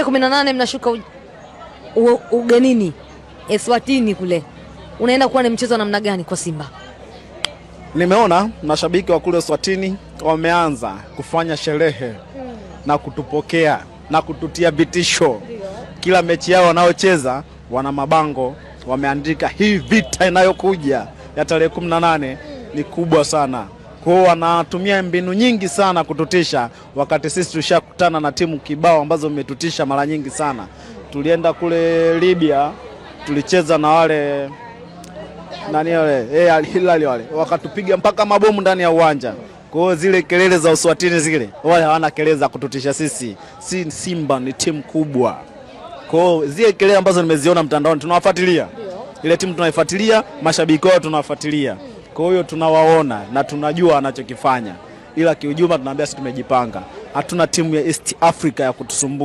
Tarehe 18 mnashuka ugenini Eswatini kule, unaenda kuwa ni mchezo wa namna gani kwa Simba? Nimeona mashabiki wa kule Eswatini wameanza kufanya sherehe na kutupokea na kututia vitisho. Kila mechi yao wanaocheza wana mabango wameandika, hii vita inayokuja ya tarehe 18 ni kubwa sana. Kwa hiyo wanatumia mbinu nyingi sana kututisha, wakati sisi tushakutana na timu kibao ambazo mmetutisha mara nyingi sana. Tulienda kule Libya, tulicheza na wale nani wale, Al Hilal wale, wakatupiga mpaka mabomu ndani ya uwanja. Kwa hiyo zile kelele za Uswatini zile, wale hawana kelele za kututisha sisi. Si Simba ni timu kubwa. Kwa hiyo zile kelele ambazo nimeziona mtandaoni tunawafuatilia. Ile timu tunaifuatilia, mashabiki wao tunawafuatilia. Kwa hiyo tunawaona na tunajua wanachokifanya. Ila kiujumla tunaambia sisi tumejipanga. Hatuna timu ya East Africa ya kutusumbua.